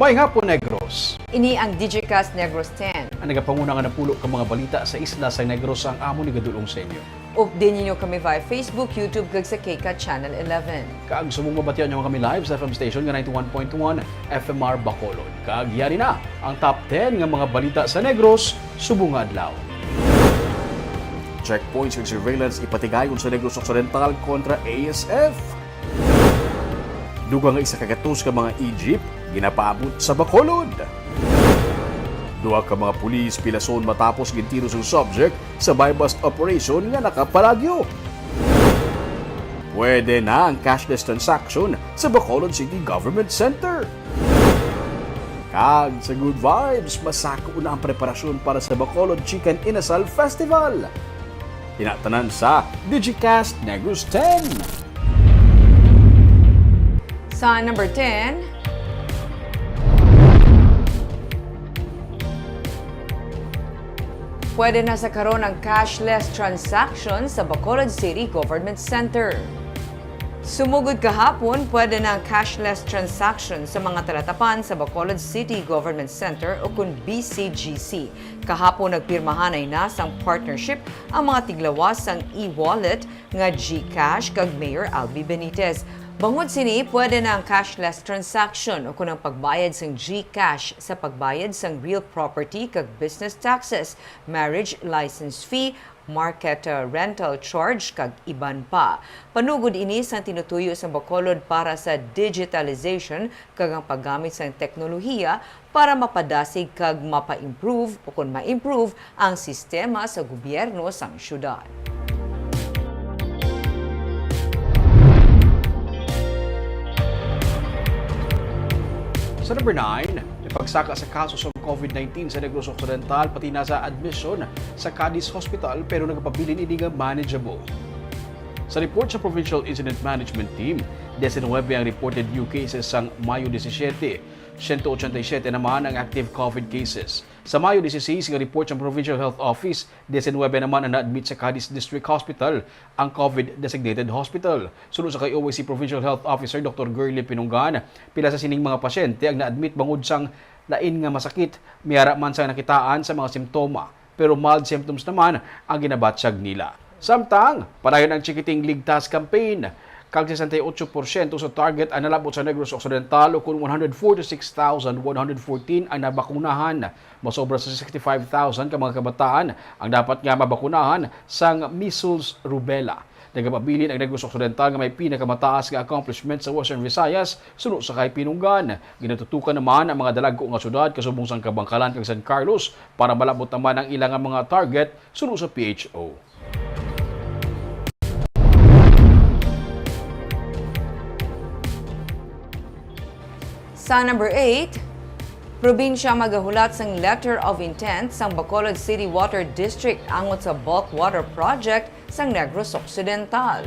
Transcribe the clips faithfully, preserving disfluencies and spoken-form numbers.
May hapon, Negros. Ini ang Digicast Negros ten. Ang nagapanguna nga napulo ka mga balita sa isla sa Negros ang amo ni gadulong sa inyo. Update ninyo kami via Facebook, YouTube, kag sa KCAT Channel eleven. Kag subong mabatian nyo kami live sa F M station nga ninety-one point one F M R Bacolod. Kag yari na ang top ten nga mga balita sa Negros subong nga adlaw. Checkpoints ug surveillance ipatigayon sa Negros Occidental kontra A S F. Dugang nga isa ka gatos ka mga E-jeep ginapaabot sa Bacolod. Duha ka mga pulis pilason matapos gintiro sang subject sa buy-bust operation nga nakapalagyo. Pwede na ang cashless transaction sa Bacolod City Government Center. Kag sa Good Vibes, masako na ang preparasyon para sa Bacolod Chicken Inasal Festival. Ina tanan sa Digicast Negros ten. Sa number ten, pwede na sa karon ang cashless transaction sa Bacolod City Government Center. Sumugod kahapon, pwede na ang cashless transaction sa mga talatapan sa Bacolod City Government Center o kun B C G C. Kahapon, nagpirmahanay na sang partnership ang mga tiglawas sang e-wallet nga GCash kag Mayor Albee Benitez. Bangod sini, pwede na ang cashless transaction o kon ang pagbayad sang GCash sa pagbayad sang real property kag business taxes, marriage license fee, market, uh, rental charge, kag iban pa. Panugod ini sang tinutuyo sang Bacolod para sa digitalization kag ang paggamit sang teknolohiya para mapadasig kag mapa-improve o kon ma-improve ang sistema sa gobyerno sang syudad. Sa number nine, may pagsaka sa kaso sang COVID nineteen sa Negros Occidental, pati na sa admission sa Cadiz Hospital, pero nagapabilin ini nga manageable. Sa report sa Provincial Incident Management Team, diecinuebe ang reported new cases sang Mayo disisiete. Siyento ochenta y siete naman ang active COVID cases. Sa Mayo dieciséis nga report sang Provincial Health Office, diecinuebe naman ang na-admit sa Cadiz District Hospital, ang COVID designated hospital. Suno sa kay O I C Provincial Health Officer Doktor Girly Pinungan, pila sa sining mga pasyente ang na-admit bangod sang lain nga masakit, may ara man sang nakitaan sa mga simptoma, pero mild symptoms naman ang ginabatyag nila. Samtang, padayon ang Chikiting Ligtas Campaign, kag sesenta y ocho porsyento sa target ang nalab-ot sa Negros Occidental, ukon one hundred forty-six thousand one hundred fourteen ang nabakunahan. Masobra sa sixty-five thousand ka mga kabataan ang dapat nga mabakunahan sang measles, rubella. Nagapabilin ang Negros Occidental nga may pinakamataas nga accomplishment sa Western Visayas, suno sa kay Pinungan. Ginatutukan naman ang mga dalagko nga syudad kasubong sang Kabangkalan kag San Carlos para malab-ot naman ang ila nga mga target, suno sa P H O. Sa number eight, probinsya magahulat sang letter of intent sang Bacolod City Water District angot sa bulk water project sang Negros Occidental.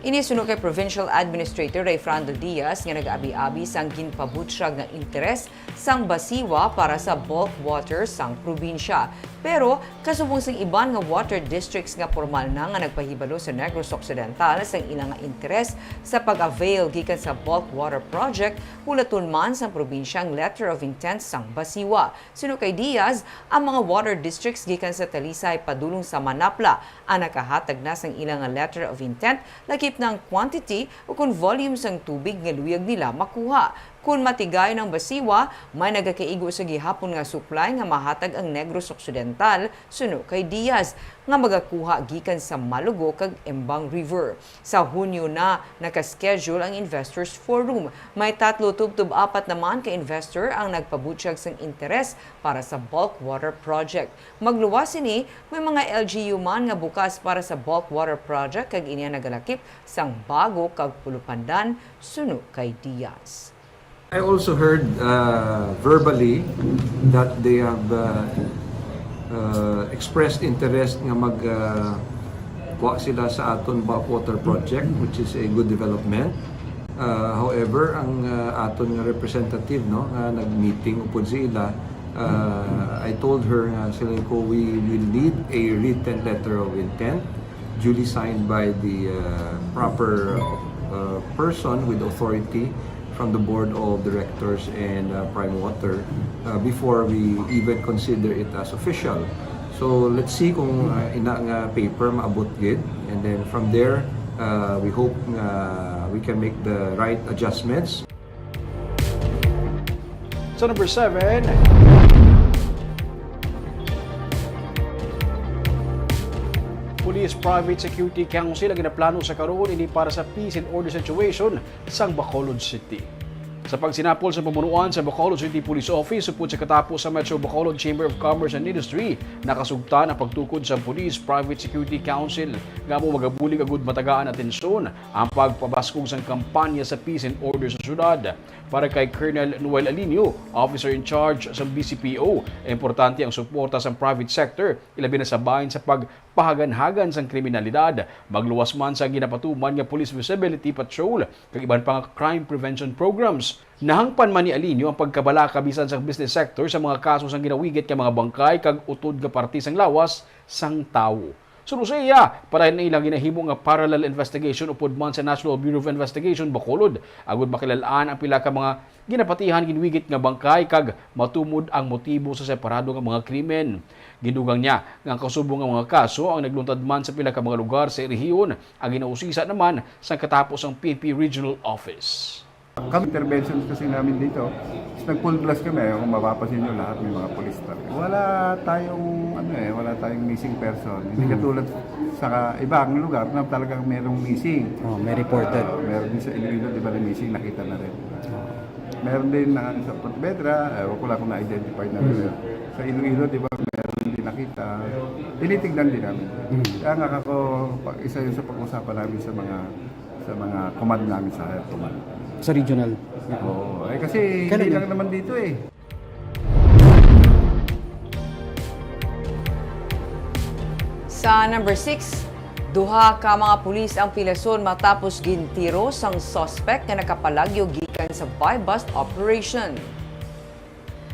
Ini suno kay Provincial Administrator Rayfrando Diaz nga nag-abi-abi sang ginpabutyag nga interes sang BACIWA para sa bulk water sang probinsya. Pero, kasubong sang iban nga water districts nga pormal na nga nagpahibalo sa Negros Occidental sang ila nga interes sa pag-avail gikan sa bulk water project, hulaton man sang probinsya ang letter of intent sang BACIWA. Suno kay Diaz, ang mga water districts gikan sa Talisay padulong sa Manapla ang nakahatag na sang ila nga letter of intent, lakip na ang quantity o kon volume sang tubig nga luyag nila makuha. Kon matigayon ang BACIWA, may nagakaigo sa gihapon nga supply nga mahatag ang Negros Occidental, suno kay Diaz, nga magakuha gikan sa Malugo kag Embang River. Sa Hunyo na naka-schedule ang Investors Forum. May tatlo tubtob apat naman ka investor ang nagpabutyag sang interes para sa bulk water project. Magluwas sini, may mga L G U man nga bukas para sa bulk water project kag ini ang nagalakip sang Bago kag Pulupandan, suno kay Diaz. I also heard uh, verbally that they have uh, uh, expressed interest nga mag uh, kuha sila sa aton bulk water project, which is a good development. Uh, however, ang uh, aton nga representative, no, nga nag-meeting upod sa ila, uh, I told her nga sila ko, we will need a written letter of intent duly signed by the uh, proper uh, person with authority from the board of directors and uh, Prime Water uh, before we even consider it as official. So let's see kung uh, ina nga paper maabot gid, and then from there uh, we hope uh, we can make the right adjustments. Sa number seven, Police Private Security Council ang ginaplano sa karon ini para sa peace and order situation sang Bacolod City. Sa pagsinapol sa pamunuan sa Bacolod City Police Office upod sa katapo sa Metro Bacolod Chamber of Commerce and Industry, nakasugtan ang pagtukod sa Police Private Security Council nga amo magabulig agud matagaan atensyon ang pagpabaskog sang kampanya sa peace and order sa syudad. Para kay Colonel Noel Alinio, Officer in Charge sa B C P O, importante ang suporta sa private sector, ilabi na sa bahin sa pagpahaganhagan sang kriminalidad, magluwas man sa ginapatuman nga police visibility patrol kag iban pa nga crime prevention programs. Nahangpan man ni Alinio ang pagkabalaka bisan sa business sector sa mga kaso sang ginawigit nga mga bangkay kag utod nga parte sang lawas sang tawo. Suno sa iya, padayon na ilang ginahimo nga parallel investigation upod man sa National Bureau of Investigation, Bacolod, agud makilal-an ang pila ka mga ginapatihan, ginwigit nga bangkay kag matumod ang motibo sa separado nga mga krimen. Gindugang niya nga ang kasubong nga mga kaso ang nagluntad man sa pila ka mga lugar sa rehiyon, ang ginausisa naman sang katapo sang P N P Regional Office. Kami interventions kasi namin dito, nag-full blast kami. Kung mapapansin nyo lahat, may mga pulis talaga. Wala tayong, ano eh, wala tayong missing person. Hindi katulad sa ibang lugar na talagang merong missing. Oh, may reported. Ah, meron din sa Iloilo, di ba, na missing, nakita na rin. Meron din na sa Pontevedra, ewan ko lang kung na-identify na rin. Sa Iloilo, di ba, meron din nakita. Tinitignan din namin. Kaya nga ako, pag isa yun sa pag-usapan namin sa mga sa mga command namin sa higher command. Sa regional. Oo, eh, kasi hindi Kailan lang naman dito eh. Sa number six, duha ka mga pulis ang pilason matapos gintiro sang suspect nga nakapalagyo gikan sa buy-bust operation.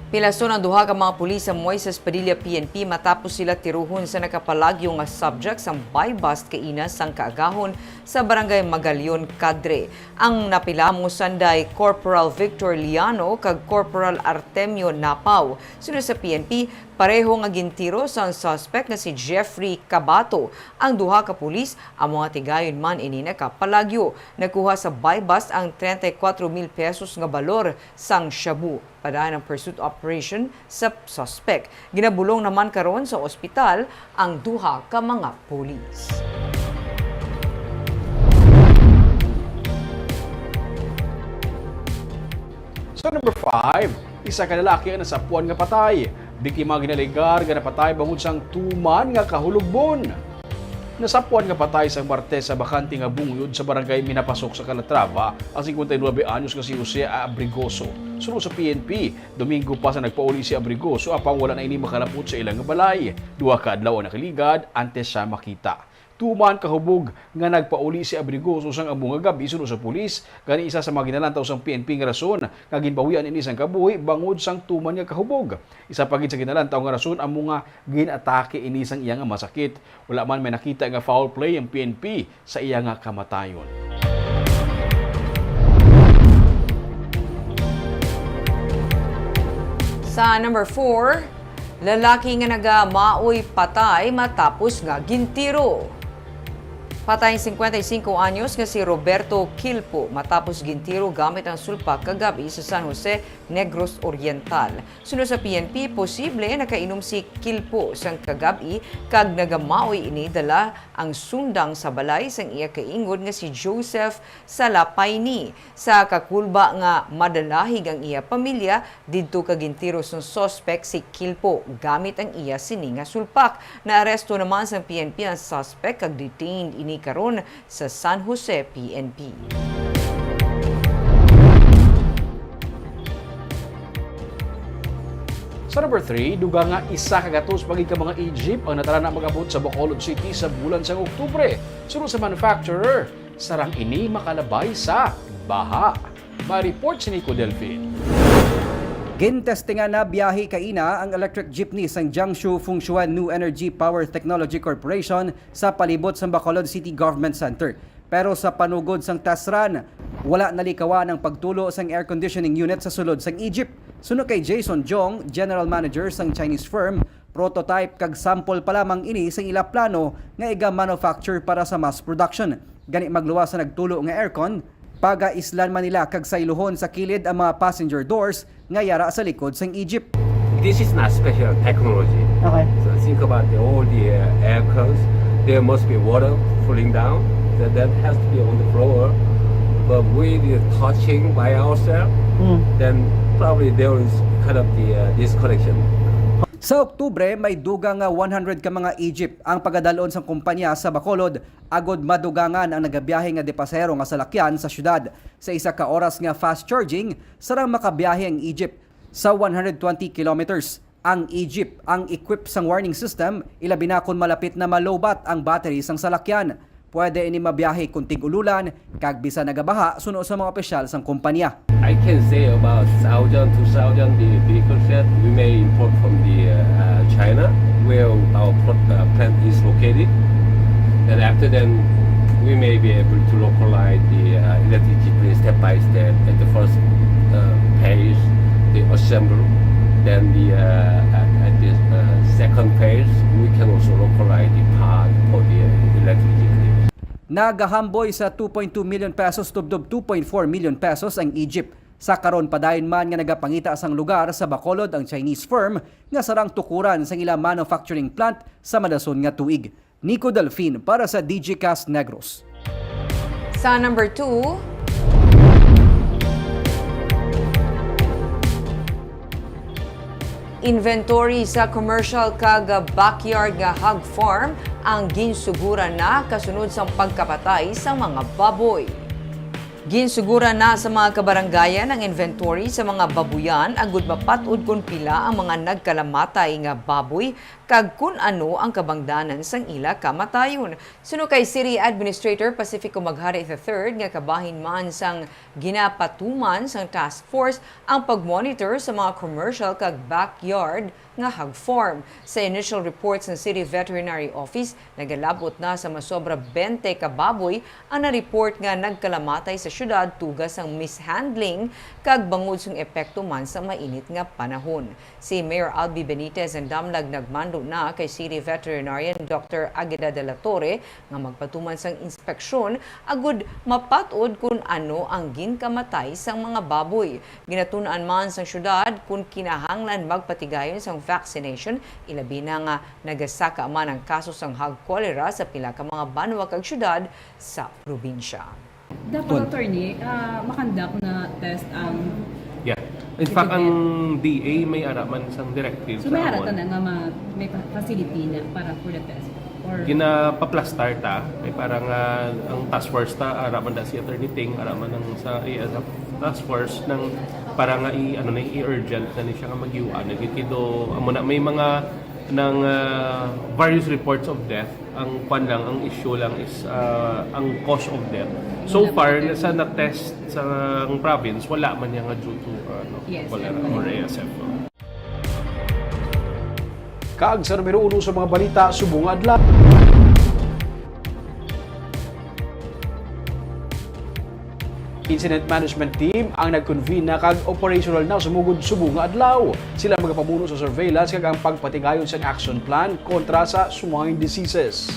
Pilason ang duha ka mga pulis sa Moises Padilla P N P matapos sila tiruhon sa nakapalagyo nga subject sang buy-bust kaina sang kaagahon sa Barangay Magalion, Cadre. Ang napilamo sanday Corporal Victor Liano kag Corporal Artemio Napaw. Suno sa P N P, pareho nga gintiro sang suspect nga si Jeffrey Cabato ang duha ka pulis, amo nga tigayon man ini nakapalagyo. Nakuha sa buy-bust ang treinta y cuatro mil pesos nga balor sang shabu. Padayon ang pursuit operation sa suspect. Ginabulong naman karon sa ospital ang duha ka mga pulis. Sa number five, isa ka lalaki ang nasapuan nga patay. Biktima ginalegar nga napatay bangod sang tuman nga kahulogbon. Nasapuan nga patay sang Martes sa bakante nga bungod sa barangay Minapasok sa Calatrava ang singkwenta y nuebe anyos nga si Jose Abrigoso. Suno sa P N P, Domingo pa sa nagpauli si Abrigoso, apang wala na ini makalapot sa ila nga balay. Duha ka adlaw ang nakaligad antes siya makita. Tuman kahubog nga nagpauli si Abrigoso sang amo nga gab-i, suno sa pulis, gani isa sa mga ginalantaw sang P N P nga rason nga ginbawian ini sang kabuhi bangod sang tuman nga kahubog. Isa pa gid sa ginalantaw nga rason amo nga gin-atake ini sang iya nga masakit. Wala man may nakita nga foul play ang P N P sa iya nga kamatayon. Sa number four, lalaki nga nagamaoy patay matapos nga gintiro. Patay ang singkwenta y singko anyos nga si Roberto Quilpo matapos gintiro gamit ang sulpak kagab-i sa San Jose, Negros Oriental. Suno sa P N P, posible nakainom si Quilpo sang kagab-i kag nagamaoy ini dala ang sundang sa balay sang iya kaingod nga si Joseph Salapayni. Sa kakulba nga madalahig ang iya pamilya, didto ka gintiro sang suspek si Quilpo gamit ang iya sini nga sulpak. Naaresto naman sang P N P ang suspek kag detained ini karon sa San Jose P N P. Sa number three, dugang nga isa ka gatos pa gid ka mga jeep ang natarana mag-abot sa Bacolod City sa bulan sang Oktubre. Suno sa manufacturer, sarang ini makalabay sa baha. May report si Nico Delfin. Gintestingan na biyahe kaina ang electric jeepney sang Jiangsu Fengxuan New Energy Power Technology Corporation sa palibot sang Bacolod City Government Center. Pero sa panugod sang test run, wala nalikawan ang pagtulo sang air conditioning unit sa sulod sang Egypt. Suno kay Jason Jong, general manager sang Chinese firm, prototype kag sample pa lamang ini sang ila plano nga iga-manufacture para sa mass production. Gani magluwas sa nagtulo nga aircon, pagaislan man nila kag sayluhon sa kilid ang mga passenger doors nga yara sa likod sang Egypt. This is not special technology. Okay. So think about the, all the uh, aircons. There must be water falling down. That, that has to be on the floor. But with the touching by ourselves, Mm. then probably there is kind of the uh, disconnection. Sa Oktubre, may dugang nga one hundred ka mga Egypt ang pagadalon sang kumpanya sa Bacolod agod madugangan ang nagabiyahe nga depasahero nga salakyan sa syudad. Sa isa ka oras nga fast charging, sarang makabiyahe ang Egypt sa one hundred twenty kilometers. Ang Egypt ang equip sang warning system, ilabi na kon malapit na malobat ang battery sang salakyan. Pwede ini mabiyahe kon tig-ululan kag bisan nagabaha, suno sa mga opisyal sang kumpanya. I can say about thousand, two thousand the vehicles that we may import from the uh, China, where our pro- uh, plant is located. And after then, we may be able to localize the uh, electric jeepney step by step. At the first uh, phase, the assemble. Then the uh, at, at the uh, second phase, we can also localize the part for the uh, electric jeepney. Nagahamboy sa two point two million pesos tubtob two point four million pesos ang Egypt. Sa karon, padayon man nga nagapangita sang lugar sa Bacolod ang Chinese firm nga sarang tukuran sang ila manufacturing plant sa madason nga tuig. Nico Delfin para sa Digicast Negros. Sa number two, inventory sa commercial kag backyard nga hog farm ang ginsuguran na kasunod sang pagkapatay sang mga baboy. Ginsuguran na sa mga kabarangayan ang inventory sa mga babuyan agud mapat-od kon pila ang mga nagkalamatay nga baboy kag kon ano ang kabangdanan sang ila kamatayon. Suno kay City Administrator Pacifico Maghari the third nga kabahin man sang ginapatuman sang task force ang pagmonitor sa mga commercial kag backyard nga hog farm. Sa initial report sang City Veterinary Office, nagalabot na sa masobra twenty ka baboy ang na-report nga nagkalamatay sa syudad tuga sang mishandling kag bangod sang epekto man sa mainit nga panahon. Si Mayor Albi Benitez and Damlag nagmando na kay City Veterinarian Doctor Agueda de la Torre nga magpatuman sang inspeksyon agud mapat-od kon ano ang ginkamatay sang mga baboy. Ginatun-an man sang syudad kon kinahanglan magpatigayon sang vaccination, ilabi na nga nagasaka man ang kaso sang hog cholera sa pila ka mga banwa kag syudad sa probinsya. Dapat, attorney, ah, makandak na test ang Yeah. In fact, ang D A may ara man sang directive So may sa harata amon. Na nga ma- may pa- facility na para for the test? Or Ginapaplastar ta, may para nga ang task force ta, ara man da si Attorney Ting, ara man ang sa, eh, sa task force ng para nga i ano na i-urgent na ni siya nga mag-U A. Nagkikido, amo na may mga ng ah, various reports of death. Ang kwan lang, ang issue lang is ah, ang cause of death. So far, sa na-test sa province, wala man niya nga due to ano, Yes, cholera I'm or A S F. Kag sa numero uno sa mga balita, subong nga adlaw. Incident Management Team ang nag-convene na kag operational na sumugod subong nga adlaw. Sila magapamuno sa surveillance kag ang pagpatigayon sang action plan kontra sa swine diseases.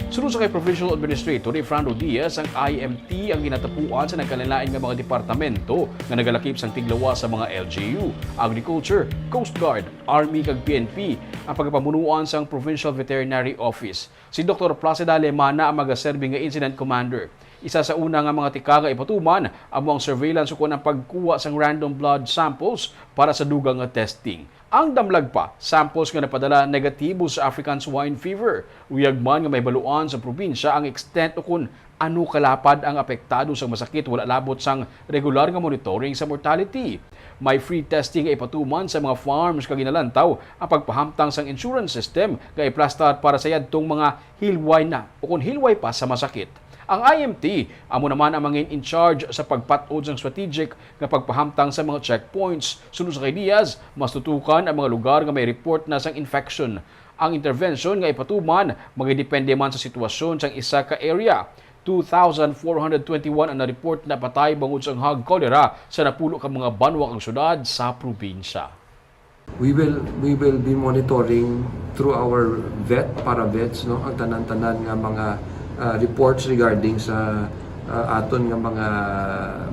Suno sa kay Provincial Administrator Efrando Diaz, ang I M T ang ginatapuan sa nagkalain-lain nga mga departamento nga nagalakip sang tiglawas sa mga L G U, Agriculture, Coast Guard, Army kag P N P. Ang pagapamunuan sang Provincial Veterinary Office. Si Doktor Placida Lemana ang magaserbi nga Incident Commander. Isa sa una nga mga tika nga ipatuman amo ang surveillance ukon ang pagkuha sang random blood samples para sa dugang nga testing. Ang damlag pa, samples nga napadala negatibo sa African Swine Fever. Uyag man nga mahibaluan sa probinsya ang extent ukon ano kalapad ang apektado sang masakit wala labot sang regular nga monitoring sa mortality. May free testing nga ipatuman sa mga farms kag ginalantaw ang pagpahamtang sang insurance system nga iplastar para sa yadtong mga hilway na ukon hilway pa sa masakit. Ang I M T amo naman ang mangin in charge sa pagpat-od sang strategic nga pagpahamtang sa mga checkpoints. Suno sa kay Diaz, mas tutukan ang mga lugar nga may report na sang infection. Ang intervention nga ipatuman magidepende man sa sitwasyon sang isa ka area. Two thousand four hundred twenty-one ang na-report na patay bangod sang hog cholera sa napulo ka mga banwa kag syudad sa probinsya. We will we will be monitoring through our vet, para vets, no, ang tanan-tanan nga mga uh, reports regarding sa uh, aton nga mga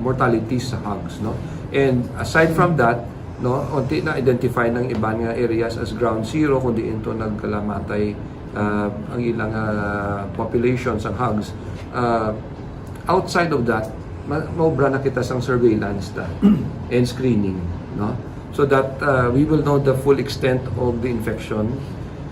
mortalities sa hogs, no. And aside from that, no, unti na identify ng iban nga areas as ground zero kung diin to nagkalamatay uh, ang ilang uh, population sa hogs. Uh, outside of that, maobra na kita sang surveillance ta and screening, no? So that uh, we will know the full extent of the infection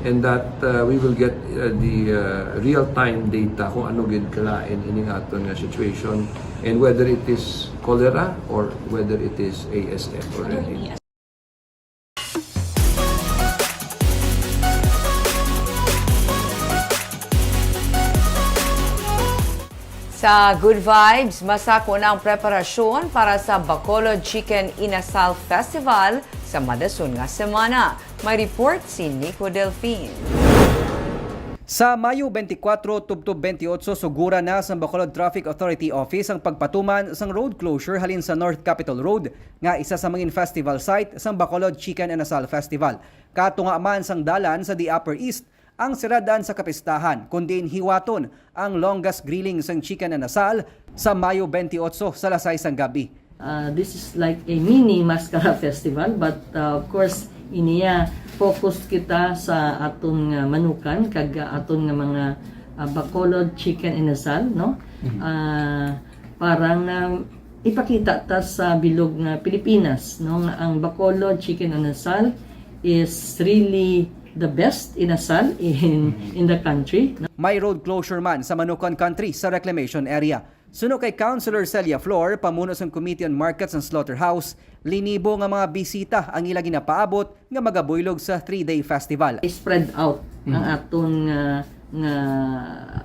and that uh, we will get uh, the uh, real-time data kung ano gid kalain ining aton nga situation and whether it is cholera or whether it is A S F or anything. Sa Good Vibes, masako na ang preparasyon para sa Bacolod Chicken Inasal Festival sa madason nga semana. May report si Nico Delfin. Sa Mayo twenty-four tubtob twenty-eight, sugura na sang Bacolod Traffic Authority Office ang pagpatuman sang road closure halin sa North Capitol Road, nga isa sa mangin festival site sang Bacolod Chicken Inasal Festival. Katunga man sang dalan sa The Upper East, ang sirad-an sa kapistahan, kun diin hiwaton ang longest grilling sang chicken inasal sa Mayo twenty-eight sa alas sais sang gab-i. Uh, this is like a mini Mascara Festival, but uh, of course, iniya focus kita sa aton nga manukan kag uh, aton nga mga uh, Bacolod chicken inasal, no? Mm-hmm. Uh, para nga ipakita ta sa bilog nga Pilipinas, no, nga ang Bacolod chicken inasal is really the best inasal in, in the country. May road closure man sa Manukan Country sa reclamation area. Suno kay Councilor Celia Flor, pamuno sang Committee on Markets and Slaughterhouse, linibo nga mga bisita ang ila ginapaabot nga magabuylog sa three-day festival. Spread out ang aton nga nga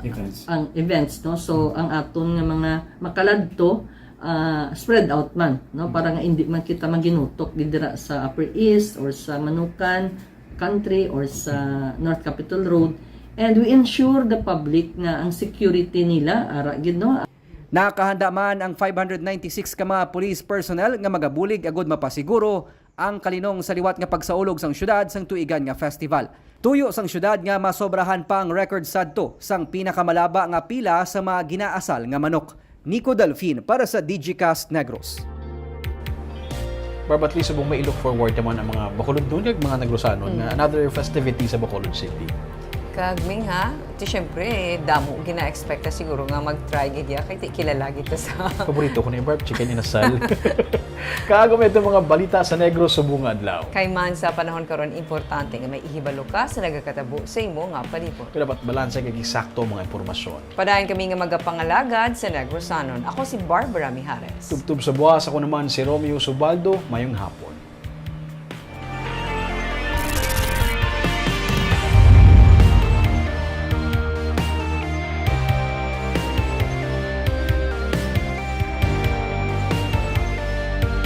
events. Ang events, no? So ang aton nga mga makaladto uh, spread out man, no? Para nga hindi man kita maginutok gid dira sa Upper East or sa Manukan country or sa North Capitol Road, and we ensure the public nga ang security nila ara gid, no? Nakahanda man ang five hundred ninety-six ka mga police personnel nga magabulig agud mapasiguro ang kalinong sa liwat nga pagsaulog sang syudad sang tuigan nga festival. Tuyo sang syudad nga masobrahan pa ang record sadto sang pinakamalaba nga pila sa mga ginaasal nga manok. Nico Delfin para sa Digicast Negros. Barb, at least subong may look forward naman ang mga Bacolodnon kag mga Negrosanon nga another festivity sa Bacolod City. Kag Ming, ha, ti syempre damo gina-expect ta siguro nga mag-try gid ya kay ti kilala gid ta sa Paborito ko ni Barb, chicken inasal. Kag amo ito mga balita sa Negros subong nga adlaw. Kay man sa panahon karon, importante nga may ihibalo ka sa nagakatabo sa imo nga palibot. Kay dapat balanse kag eksakto ang mga impormasyon. Padayon kami nga magapangalagad sa Negrosanon. Ako si Barbara Mijares. Tubtob sa buwas, ako naman si Romeo Subaldo. Mayong hapon.